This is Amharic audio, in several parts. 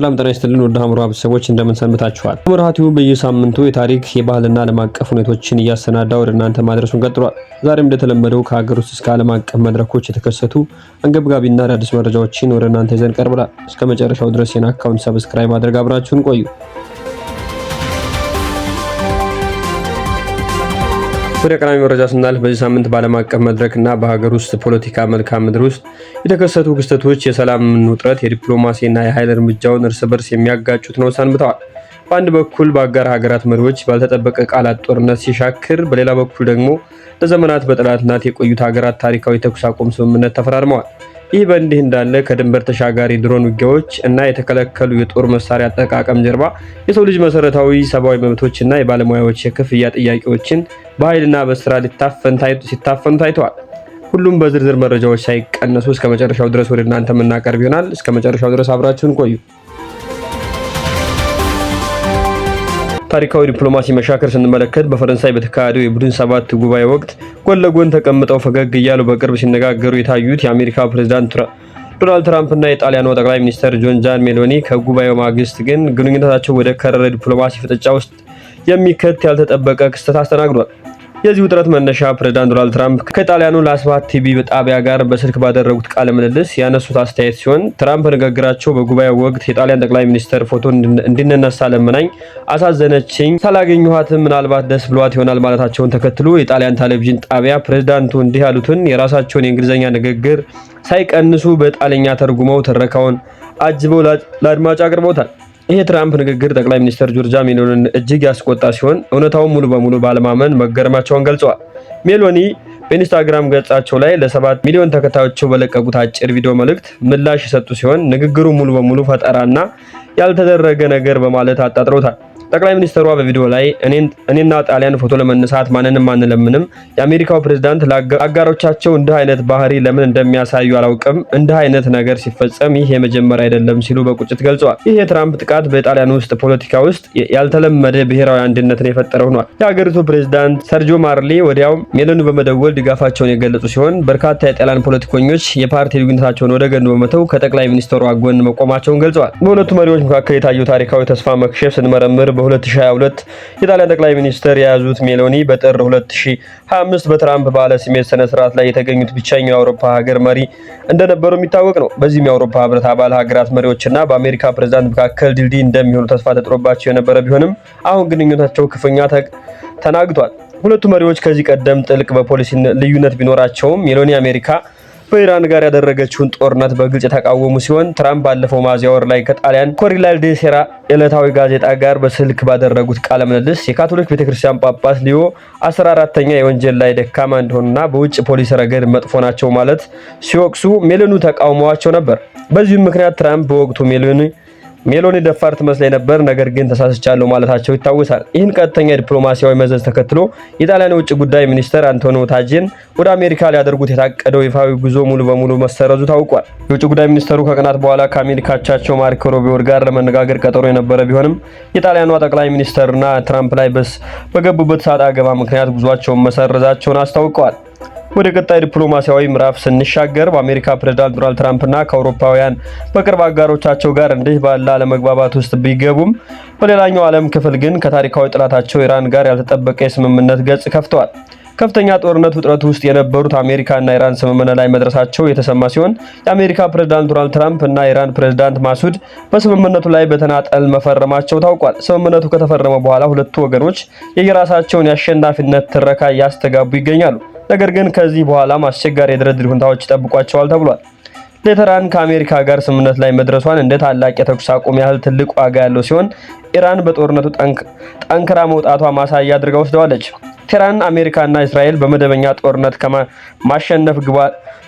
ሰላም ጤና ይስጥልን ውድ ሐመር ቤተሰቦች፣ እንደምን ሰንብታችኋል? ሐመር ቲዩብ በየሳምንቱ የታሪክ፣ የባህልና ዓለም አቀፍ ሁኔታዎችን እያሰናዳ ወደ እናንተ ማድረሱን ቀጥሏል። ዛሬም እንደተለመደው ከሀገር ውስጥ እስከ ዓለም አቀፍ መድረኮች የተከሰቱ አንገብጋቢና አዳዲስ መረጃዎችን ወደ እናንተ ይዘን ቀርበናል። እስከ መጨረሻው ድረስ የን account subscribe ማድረግ አብራችሁን ቆዩ። ወደ ቀዳሚ መረጃ ስናልፍ፣ በዚህ ሳምንት በዓለም አቀፍ መድረክ እና በሀገር ውስጥ ፖለቲካ መልክዓ ምድር ውስጥ የተከሰቱ ክስተቶች የሰላምን ውጥረት፣ የዲፕሎማሲና የኃይል እርምጃውን እርስ በርስ የሚያጋጩት ነው ሰንብተዋል። በአንድ በኩል በአጋር ሀገራት መሪዎች ባልተጠበቀ ቃላት ጦርነት ሲሻክር፣ በሌላ በኩል ደግሞ ለዘመናት በጠላትነት የቆዩት ሀገራት ታሪካዊ ተኩስ አቁም ስምምነት ተፈራርመዋል። ይህ በእንዲህ እንዳለ ከድንበር ተሻጋሪ ድሮን ውጊያዎች እና የተከለከሉ የጦር መሳሪያ አጠቃቀም ጀርባ የሰው ልጅ መሰረታዊ ሰብአዊ መብቶች እና የባለሙያዎች የክፍያ ጥያቄዎችን በኃይልና በስራ ሲታፈኑ ታይተዋል። ሁሉም በዝርዝር መረጃዎች ሳይቀነሱ እስከ መጨረሻው ድረስ ወደ እናንተ የምናቀርብ ይሆናል። እስከ መጨረሻው ድረስ አብራችሁን ቆዩ። ታሪካዊ ዲፕሎማሲ መሻከር ስንመለከት፣ በፈረንሳይ በተካሄደው የቡድን 7 ጉባኤ ወቅት ጎን ለጎን ተቀምጠው ፈገግ እያሉ በቅርብ ሲነጋገሩ የታዩት የአሜሪካ ፕሬዝዳንት ዶናልድ ትራምፕ እና የጣሊያኗ ጠቅላይ ሚኒስትር ጆርጂያ ሜሎኒ ከጉባኤው ማግስት ግን ግንኙነታቸው ወደ ከረረ ዲፕሎማሲ ፍጥጫ ውስጥ የሚከት ያልተጠበቀ ክስተት አስተናግዷል። የዚህ ውጥረት መነሻ ፕሬዝዳንት ዶናልድ ትራምፕ ከጣሊያኑ ላስፓት ቲቪ ጣቢያ ጋር በስልክ ባደረጉት ቃለ ምልልስ ያነሱት አስተያየት ሲሆን፣ ትራምፕ ንግግራቸው በጉባኤው ወቅት የጣሊያን ጠቅላይ ሚኒስትር ፎቶ እንድንነሳ ለምናኝ አሳዘነችኝ፣ ሳላገኘኋትም ምናልባት ደስ ብሏት ይሆናል ማለታቸውን ተከትሎ የጣሊያን ቴሌቪዥን ጣቢያ ፕሬዝዳንቱ እንዲህ ያሉትን የራሳቸውን የእንግሊዝኛ ንግግር ሳይቀንሱ በጣሊያንኛ ተርጉመው ትረካውን አጅበው ለአድማጭ አቅርበውታል። ይህ የትራምፕ ንግግር ጠቅላይ ሚኒስትር ጆርጂያ ሜሎኒን እጅግ ያስቆጣ ሲሆን፣ እውነታውን ሙሉ በሙሉ ባለማመን መገረማቸውን ገልጸዋል። ሜሎኒ በኢንስታግራም ገጻቸው ላይ ለ7 ሚሊዮን ተከታዮቻቸው በለቀቁት አጭር ቪዲዮ መልእክት ምላሽ የሰጡ ሲሆን፣ ንግግሩ ሙሉ በሙሉ ፈጠራና ያልተደረገ ነገር በማለት አጣጥለውታል። ጠቅላይ ሚኒስትሯ በቪዲዮ ላይ እኔና ጣሊያን ፎቶ ለመነሳት ማንንም አንለምንም። የአሜሪካው ፕሬዝዳንት ለአጋሮቻቸው እንዲህ አይነት ባህሪ ለምን እንደሚያሳዩ አላውቅም። እንዲህ አይነት ነገር ሲፈጸም ይህ የመጀመሪያ አይደለም ሲሉ በቁጭት ገልጸዋል። ይህ የትራምፕ ጥቃት በጣሊያን ውስጥ ፖለቲካ ውስጥ ያልተለመደ ብሔራዊ አንድነትን የፈጠረ ሆኗል። የሀገሪቱ ፕሬዝዳንት ሰርጆ ማታሬላ ወዲያው ሜሎኒ በመደወል ድጋፋቸውን የገለጹ ሲሆን፣ በርካታ የጣሊያን ፖለቲከኞች የፓርቲ ልዩነታቸውን ወደ ጎን በመተው ከጠቅላይ ሚኒስትሯ ጎን መቆማቸውን ገልጸዋል። በሁለቱ መሪዎች መካከል የታየው ታሪካዊ ተስፋ መክሸፍ ስንመረምር፣ በ2022 የጣሊያን ጠቅላይ ሚኒስትር የያዙት ሜሎኒ በጥር 2025 በትራምፕ በዓለ ሲመት ስነ ስርዓት ላይ የተገኙት ብቸኛው የአውሮፓ ሀገር መሪ እንደነበሩ የሚታወቅ ነው። በዚህም የአውሮፓ ህብረት አባል ሀገራት መሪዎችና በአሜሪካ ፕሬዝዳንት መካከል ድልድይ እንደሚሆኑ ተስፋ ተጥሎባቸው የነበረ ቢሆንም፣ አሁን ግንኙነታቸው ክፉኛ ተናግቷል። ሁለቱ መሪዎች ከዚህ ቀደም ጥልቅ በፖሊሲ ልዩነት ቢኖራቸውም፣ ሜሎኒ አሜሪካ በኢራን ጋር ያደረገችውን ጦርነት በግልጽ የተቃወሙ ሲሆን፣ ትራምፕ ባለፈው ሚያዝያ ወር ላይ ከጣሊያን ኮሪላል ዴ ሴራ ዕለታዊ ጋዜጣ ጋር በስልክ ባደረጉት ቃለ ምልልስ የካቶሊክ ቤተክርስቲያን ጳጳስ ሊዮ 14ተኛ የወንጀል ላይ ደካማ እንደሆኑና በውጭ ፖሊሲ ረገድ መጥፎ ናቸው ማለት ሲወቅሱ ሜሎኒ ተቃውመዋቸው ነበር። በዚህም ምክንያት ትራምፕ በወቅቱ ሜሎኒ ደፋር ትመስለኝ ነበር፣ ነገር ግን ተሳስቻለሁ ማለታቸው ይታወሳል። ይህን ቀጥተኛ ዲፕሎማሲያዊ መዘዝ ተከትሎ የጣሊያን የውጭ ጉዳይ ሚኒስትር አንቶኒዮ ታጄን ወደ አሜሪካ ሊያደርጉት የታቀደው ይፋዊ ጉዞ ሙሉ በሙሉ መሰረዙ ታውቋል። የውጭ ጉዳይ ሚኒስትሩ ከቀናት በኋላ ከአሜሪካ አቻቸው ማርኮ ሩቢዮ ጋር ለመነጋገር ቀጠሮ የነበረ ቢሆንም፣ የጣሊያኗ ጠቅላይ ሚኒስትርና ትራምፕ ላይ በስ በገቡበት ሰጣ ገባ ምክንያት ጉዟቸውን መሰረዛቸውን አስታውቀዋል። ወደ ቀጣይ ዲፕሎማሲያዊ ምዕራፍ ስንሻገር፣ በአሜሪካ ፕሬዝዳንት ዶናልድ ትራምፕና ከአውሮፓውያን በቅርብ አጋሮቻቸው ጋር እንዲህ ባለ አለመግባባት ውስጥ ቢገቡም፣ በሌላኛው ዓለም ክፍል ግን ከታሪካዊ ጠላታቸው ኢራን ጋር ያልተጠበቀ የስምምነት ገጽ ከፍተዋል። ከፍተኛ ጦርነት ውጥረት ውስጥ የነበሩት አሜሪካና ኢራን ስምምነት ላይ መድረሳቸው የተሰማ ሲሆን፣ የአሜሪካ ፕሬዝዳንት ዶናልድ ትራምፕ እና የኢራን ፕሬዝዳንት ማሱድ በስምምነቱ ላይ በተናጠል መፈረማቸው ታውቋል። ስምምነቱ ከተፈረመ በኋላ ሁለቱ ወገኖች የየራሳቸውን የአሸናፊነት ትረካ እያስተጋቡ ይገኛሉ። ነገር ግን ከዚህ በኋላም አስቸጋሪ የድርድር ሁኔታዎች ይጠብቋቸዋል ተብሏል። ቴህራን ከአሜሪካ ጋር ስምምነት ላይ መድረሷን እንደ ታላቅ የተኩስ አቁም ያህል ትልቅ ዋጋ ያለው ሲሆን፣ ኢራን በጦርነቱ ጠንክራ መውጣቷ ማሳያ አድርጋ ወስደዋለች። ቴህራን አሜሪካና እስራኤል በመደበኛ ጦርነት ከማሸነፍ ግቧ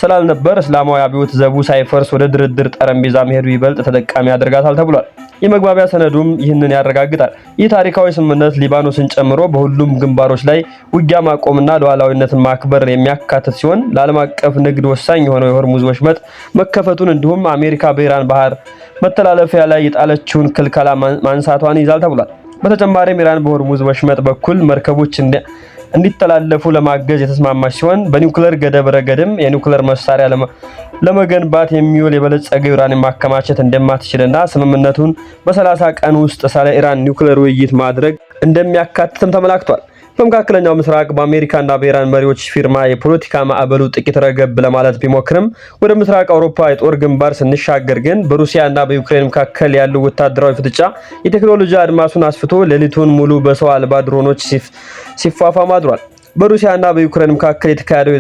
ስላልነበር፣ እስላማዊ አብዮት ዘቡ ሳይፈርስ ወደ ድርድር ጠረጴዛ መሄዱ ይበልጥ ተጠቃሚ ያደርጋታል ተብሏል። የመግባቢያ ሰነዱም ይህንን ያረጋግጣል። ይህ ታሪካዊ ስምምነት ሊባኖስን ጨምሮ በሁሉም ግንባሮች ላይ ውጊያ ማቆምና ሉዓላዊነትን ማክበር የሚያካትት ሲሆን፣ ለዓለም አቀፍ ንግድ ወሳኝ የሆነው የሆርሙዝ ወሽመጥ መከፈቱን እንዲሁም አሜሪካ በኢራን ባህር መተላለፊያ ላይ የጣለችውን ክልከላ ማንሳቷን ይዛል ተብሏል። በተጨማሪም ኢራን በሆርሙዝ ወሽመጥ በኩል መርከቦች እንዲተላለፉ ለማገዝ የተስማማች ሲሆን፣ በኒውክለር ገደብ ረገድም የኒውክለር መሳሪያ ለመገንባት የሚውል የበለጸገ ዩራኒየም ማከማቸት እንደማትችልና ስምምነቱን በ30 ቀን ውስጥ ስለ ኢራን ኒውክለር ውይይት ማድረግ እንደሚያካትትም ተመላክቷል። በመካከለኛው ምስራቅ በአሜሪካና በኢራን መሪዎች ፊርማ የፖለቲካ ማዕበሉ ጥቂት ረገብ ለማለት ቢሞክርም፣ ወደ ምስራቅ አውሮፓ የጦር ግንባር ስንሻገር ግን በሩሲያና በዩክሬን መካከል ያለው ወታደራዊ ፍጥጫ የቴክኖሎጂ አድማሱን አስፍቶ ሌሊቱን ሙሉ በሰው አልባ ድሮኖች ሲፋፋም አድሯል። በሩሲያና በዩክሬን መካከል የተካሄደው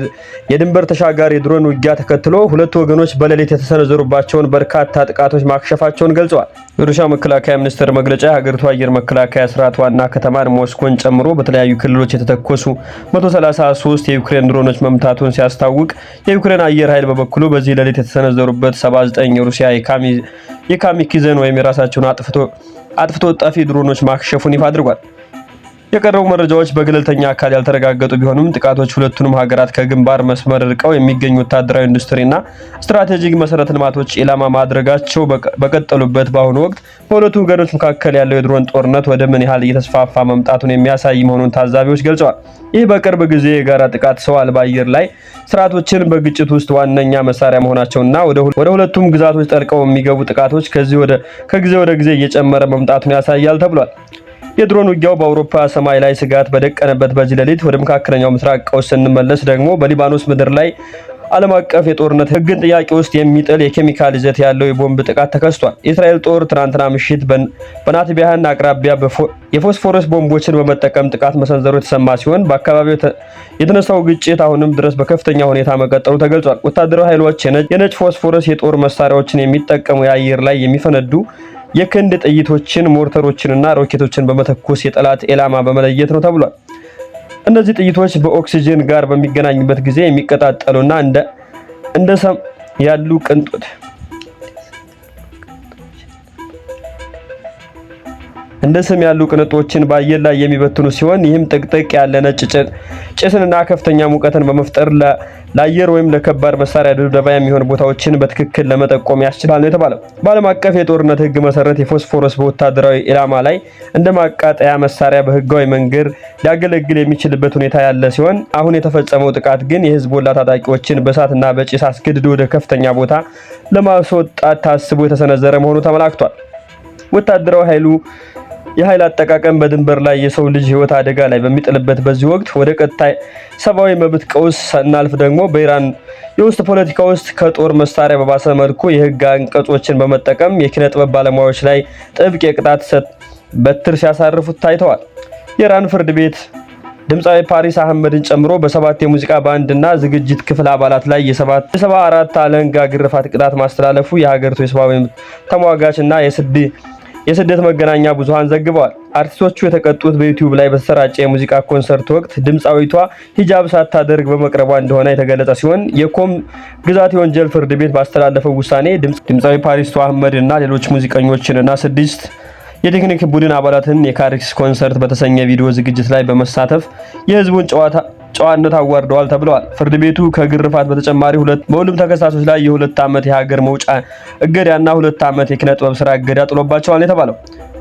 የድንበር ተሻጋሪ የድሮን ውጊያ ተከትሎ ሁለቱ ወገኖች በሌሊት የተሰነዘሩባቸውን በርካታ ጥቃቶች ማክሸፋቸውን ገልጸዋል። የሩሲያ መከላከያ ሚኒስቴር መግለጫ የሀገሪቱ አየር መከላከያ ስርዓት ዋና ከተማን ሞስኮን ጨምሮ በተለያዩ ክልሎች የተተኮሱ 133 የዩክሬን ድሮኖች መምታቱን ሲያስታውቅ፣ የዩክሬን አየር ኃይል በበኩሉ በዚህ ሌሊት የተሰነዘሩበት 79 የሩሲያ የካሚካዜ ወይም የራሳቸውን አጥፍቶ ጠፊ ድሮኖች ማክሸፉን ይፋ አድርጓል። የቀረቡ መረጃዎች በገለልተኛ አካል ያልተረጋገጡ ቢሆኑም፣ ጥቃቶች ሁለቱንም ሀገራት ከግንባር መስመር ርቀው የሚገኙ ወታደራዊ ኢንዱስትሪና ስትራቴጂክ መሰረተ ልማቶች ኢላማ ማድረጋቸው በቀጠሉበት በአሁኑ ወቅት በሁለቱ ወገኖች መካከል ያለው የድሮን ጦርነት ወደ ምን ያህል እየተስፋፋ መምጣቱን የሚያሳይ መሆኑን ታዛቢዎች ገልጸዋል። ይህ በቅርብ ጊዜ የጋራ ጥቃት ሰው አልባ አየር ላይ ስርዓቶችን በግጭት ውስጥ ዋነኛ መሳሪያ መሆናቸውና ወደ ሁለቱም ግዛቶች ጠልቀው የሚገቡ ጥቃቶች ከጊዜ ወደ ጊዜ እየጨመረ መምጣቱን ያሳያል ተብሏል። የድሮን ውጊያው በአውሮፓ ሰማይ ላይ ስጋት በደቀነበት በዚህ ሌሊት ወደ መካከለኛው ምስራቅ ቀውስ ስንመለስ ደግሞ በሊባኖስ ምድር ላይ ዓለም አቀፍ የጦርነት ሕግን ጥያቄ ውስጥ የሚጥል የኬሚካል ይዘት ያለው የቦምብ ጥቃት ተከስቷል። የእስራኤል ጦር ትናንትና ምሽት በናትቢያህን አቅራቢያ የፎስፎረስ ቦምቦችን በመጠቀም ጥቃት መሰንዘሩ የተሰማ ሲሆን፣ በአካባቢው የተነሳው ግጭት አሁንም ድረስ በከፍተኛ ሁኔታ መቀጠሉ ተገልጿል። ወታደራዊ ኃይሎች የነጭ ፎስፎረስ የጦር መሳሪያዎችን የሚጠቀሙ የአየር ላይ የሚፈነዱ የክንድ ጥይቶችን፣ ሞርተሮችንና ሮኬቶችን በመተኮስ የጠላት ኢላማ በመለየት ነው ተብሏል። እነዚህ ጥይቶች በኦክሲጅን ጋር በሚገናኙበት ጊዜ የሚቀጣጠሉና እንደ ሰም ያሉ ቅንጦት እንደ ሰም ያሉ ቅንጦችን በአየር ላይ የሚበትኑ ሲሆን፣ ይህም ጥቅጥቅ ያለ ነጭ ጭስንና ከፍተኛ ሙቀትን በመፍጠር ለአየር ወይም ለከባድ መሳሪያ ድብደባ የሚሆን ቦታዎችን በትክክል ለመጠቆም ያስችላል ነው የተባለው። በዓለም አቀፍ የጦርነት ሕግ መሰረት የፎስፎረስ በወታደራዊ ኢላማ ላይ እንደ ማቃጠያ መሳሪያ በህጋዊ መንገድ ሊያገለግል የሚችልበት ሁኔታ ያለ ሲሆን፣ አሁን የተፈጸመው ጥቃት ግን የሂዝቦላ ታጣቂዎችን በእሳትና በጭስ አስገድዶ ወደ ከፍተኛ ቦታ ለማስወጣት ታስቦ የተሰነዘረ መሆኑ ተመላክቷል። ወታደራዊ ኃይሉ የኃይል አጠቃቀም በድንበር ላይ የሰው ልጅ ህይወት አደጋ ላይ በሚጥልበት በዚህ ወቅት ወደ ቀጣይ ሰብአዊ መብት ቀውስ ስናልፍ ደግሞ በኢራን የውስጥ ፖለቲካ ውስጥ ከጦር መሳሪያ በባሰ መልኩ የህግ አንቀጾችን በመጠቀም የኪነ ጥበብ ባለሙያዎች ላይ ጥብቅ የቅጣት በትር ሲያሳርፉት ታይተዋል። የኢራን ፍርድ ቤት ድምፃዊ ፓሪስ አህመድን ጨምሮ በሰባት የሙዚቃ ባንድና ዝግጅት ክፍል አባላት ላይ የ74 አለንጋ ግርፋት ቅጣት ማስተላለፉ የሀገሪቱ የሰብአዊ መብት ተሟጋች እና የስደት መገናኛ ብዙሃን ዘግበዋል። አርቲስቶቹ የተቀጡት በዩቲዩብ ላይ በተሰራጨ የሙዚቃ ኮንሰርት ወቅት ድምፃዊቷ ሂጃብ ሳታደርግ በመቅረቧ እንደሆነ የተገለጸ ሲሆን፣ የኮም ግዛት የወንጀል ፍርድ ቤት ባስተላለፈው ውሳኔ ድምፃዊ ፓሪስቶ አህመድ እና ሌሎች ሙዚቀኞችን እና ስድስት የቴክኒክ ቡድን አባላትን የካሪክስ ኮንሰርት በተሰኘ ቪዲዮ ዝግጅት ላይ በመሳተፍ የህዝቡን ጨዋነት አዋርደዋል ተብለዋል። ፍርድ ቤቱ ከግርፋት በተጨማሪ በሁሉም ተከሳሾች ላይ የ2 ዓመት የሀገር መውጫ እገዳና 2 ዓመት የኪነ ጥበብ ስራ እገዳ ጥሎባቸዋል የተባለው።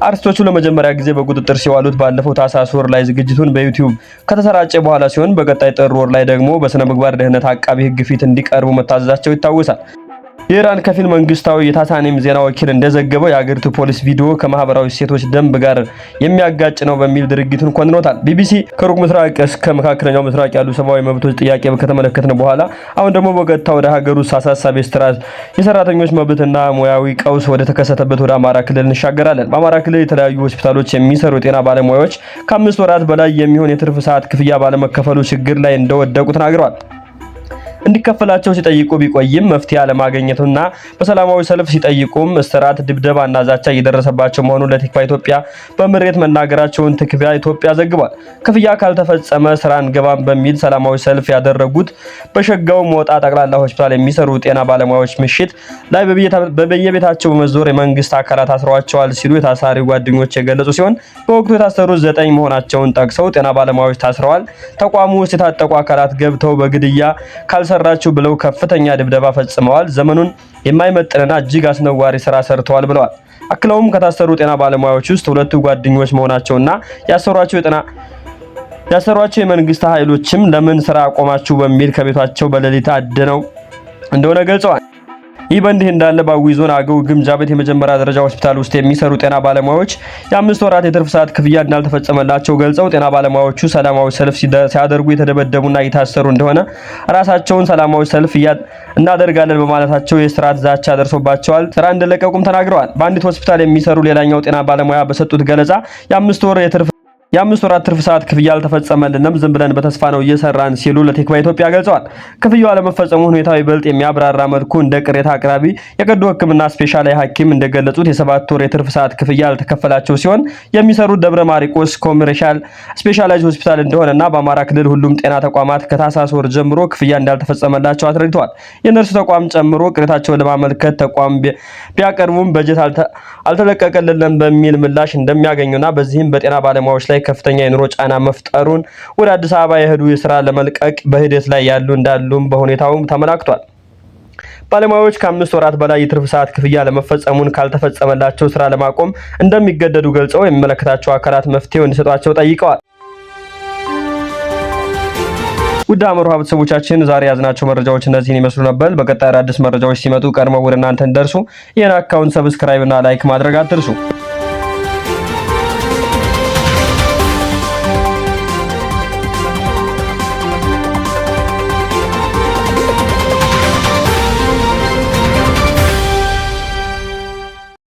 አርቲስቶቹ ለመጀመሪያ ጊዜ በቁጥጥር ሲዋሉት ባለፈው ታህሳስ ወር ላይ ዝግጅቱን በዩቲዩብ ከተሰራጨ በኋላ ሲሆን፣ በቀጣይ ጥር ወር ላይ ደግሞ በስነ ምግባር ደህንነት አቃቢ ሕግ ፊት እንዲቀርቡ መታዘዛቸው ይታወሳል። የኢራን ከፊል መንግስታዊ የታሳኒም ዜና ወኪል እንደዘገበው የአገሪቱ ፖሊስ ቪዲዮ ከማህበራዊ እሴቶች ደንብ ጋር የሚያጋጭ ነው በሚል ድርጊቱን ኮንኖታል። ቢቢሲ ከሩቅ ምስራቅ እስከ መካከለኛው ምስራቅ ያሉ ሰብአዊ መብቶች ጥያቄ ከተመለከትን በኋላ አሁን ደግሞ በቀጥታ ወደ ሀገር ውስጥ አሳሳቢ የሰራተኞች መብትና ሙያዊ ቀውስ ወደ ተከሰተበት ወደ አማራ ክልል እንሻገራለን። በአማራ ክልል የተለያዩ ሆስፒታሎች የሚሰሩ የጤና ባለሙያዎች ከ5 ወራት በላይ የሚሆን የትርፍ ሰዓት ክፍያ ባለመከፈሉ ችግር ላይ እንደወደቁ ተናግረዋል። እንዲከፈላቸው ሲጠይቁ ቢቆይም መፍትሄ አለማግኘቱና በሰላማዊ ሰልፍ ሲጠይቁም እስራት፣ ድብደባና ዛቻ እየደረሰባቸው መሆኑን ለቲክቫህ ኢትዮጵያ በምሬት መናገራቸውን ቲክቫህ ኢትዮጵያ ዘግቧል። ክፍያ ካልተፈጸመ ስራ አንገባም በሚል ሰላማዊ ሰልፍ ያደረጉት በሸጋው ሞጣ ጠቅላላ ሆስፒታል የሚሰሩ ጤና ባለሙያዎች ምሽት ላይ በየቤታቸው በመዞር የመንግስት አካላት አስረዋቸዋል ሲሉ የታሳሪ ጓደኞች የገለጹ ሲሆን፣ በወቅቱ የታሰሩት ዘጠኝ መሆናቸውን ጠቅሰው ጤና ባለሙያዎች ታስረዋል፣ ተቋሙ ውስጥ የታጠቁ አካላት ገብተው በግድያ ካልሰራችሁ ብለው ከፍተኛ ድብደባ ፈጽመዋል፣ ዘመኑን የማይመጥንና እጅግ አስነዋሪ ስራ ሰርተዋል ብለዋል። አክለውም ከታሰሩ ጤና ባለሙያዎች ውስጥ ሁለቱ ጓደኞች መሆናቸውና ያሰሯቸው የጤና ያሰሯቸው የመንግስት ኃይሎችም ለምን ስራ አቆማችሁ በሚል ከቤታቸው በሌሊት አድነው እንደሆነ ገልጸዋል። ይህ በእንዲህ እንዳለ በአዊ ዞን አገው ግምጃ ቤት የመጀመሪያ ደረጃ ሆስፒታል ውስጥ የሚሰሩ ጤና ባለሙያዎች የ5 ወራት የትርፍ ሰዓት ክፍያ እንዳልተፈጸመላቸው ገልጸው ጤና ባለሙያዎቹ ሰላማዊ ሰልፍ ሲያደርጉ የተደበደቡና እየታሰሩ እንደሆነ፣ ራሳቸውን ሰላማዊ ሰልፍ እናደርጋለን በማለታቸው የእስራት ዛቻ ደርሶባቸዋል። ስራ እንደለቀቁም ተናግረዋል። በአንዲት ሆስፒታል የሚሰሩ ሌላኛው ጤና ባለሙያ በሰጡት ገለጻ የ5 ወራት ትርፍ ሰዓት ክፍያ አልተፈጸመልንም፣ ዝም ብለን በተስፋ ነው እየሰራን ሲሉ ለቲክቫህ ኢትዮጵያ ገልጸዋል። ክፍያው አለመፈጸሙ ሁኔታው ይበልጥ የሚያብራራ መልኩ እንደ ቅሬታ አቅራቢ የቀዶ ሕክምና ስፔሻላይዝድ ሐኪም እንደገለጹት የ7 ወር የትርፍ ሰዓት ክፍያ ያልተከፈላቸው ሲሆን የሚሰሩት ደብረ ማርቆስ ኮመርሻል ስፔሻላይዝድ ሆስፒታል እንደሆነና በአማራ ክልል ሁሉም ጤና ተቋማት ከታህሳስ ወር ጀምሮ ክፍያ እንዳልተፈጸመላቸው አስረድተዋል። የነርሱ ተቋም ጨምሮ ቅሬታቸውን ለማመልከት ተቋም ቢያቀርቡም በጀት አልተለቀቀልንም በሚል ምላሽ እንደሚያገኙና በዚህም በጤና ባለሙያዎች ላይ ከፍተኛ የኑሮ ጫና መፍጠሩን፣ ወደ አዲስ አበባ የሄዱ የስራ ለመልቀቅ በሂደት ላይ ያሉ እንዳሉም በሁኔታውም ተመላክቷል። ባለሙያዎች ከ5 ወራት በላይ የትርፍ ሰዓት ክፍያ ለመፈጸሙን ካልተፈጸመላቸው ስራ ለማቆም እንደሚገደዱ ገልጸው የሚመለከታቸው አካላት መፍትሄው እንዲሰጧቸው ጠይቀዋል። ውድ አምሮሃ ቤተሰቦቻችን፣ ዛሬ ያዝናቸው መረጃዎች እነዚህን ይመስሉ ነበር። በቀጣይ አዳዲስ መረጃዎች ሲመጡ ቀድመው ወደ እናንተ እንዲደርሱ ይህን account subscribe እና like ማድረግ አትርሱ።